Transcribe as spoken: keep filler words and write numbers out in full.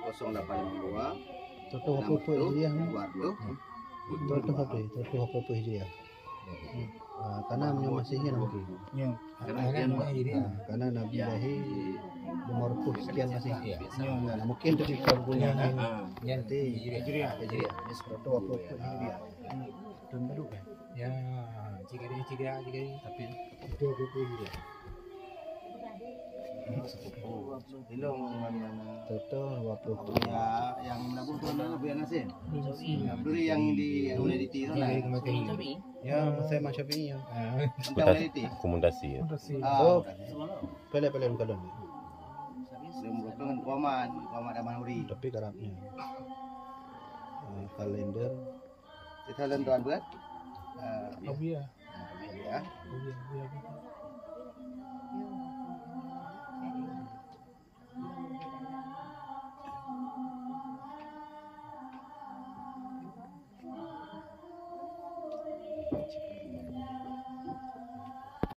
Kosong lapan lima dua. Seratus dua puluh Hijriah. Dua ratus. Seratus dua puluh Hijriah. Ah, karena meunyoe Masehi mungkin. Ya. Karena dia Ah, karena Nabi lahir lima ratus sekian Masehi. Ya. Nah, mungkin dari tahun punya. Ya. Nanti Hijriah. Hijriah. Seratus dua puluh Hijriah. Tahun baru kan? Ya, tiga hari, tiga hari, tiga hari. Tapi seratus dua puluh Hijriah. Ilong mana? Seratus dua puluh. Ya, yang menabung tu mana? Buya Nasir. Buya Nasir. Abdul yang di, yang udah di Tiro lah. Dari Mekah ini. Ya, saya macam ini ya. Ah. Entah udah di Tiro. Akomodasi ya. Akomodasi. Ah, oh, udah. Pelek-pelek muka dong. Belum berapa dengan Kuaman, Kuaman Daman Uri. Tapi karapnya. Eh, kalender. Kita lawan tuan berat. Eh, Abuya. Ya. Abuya, Abuya.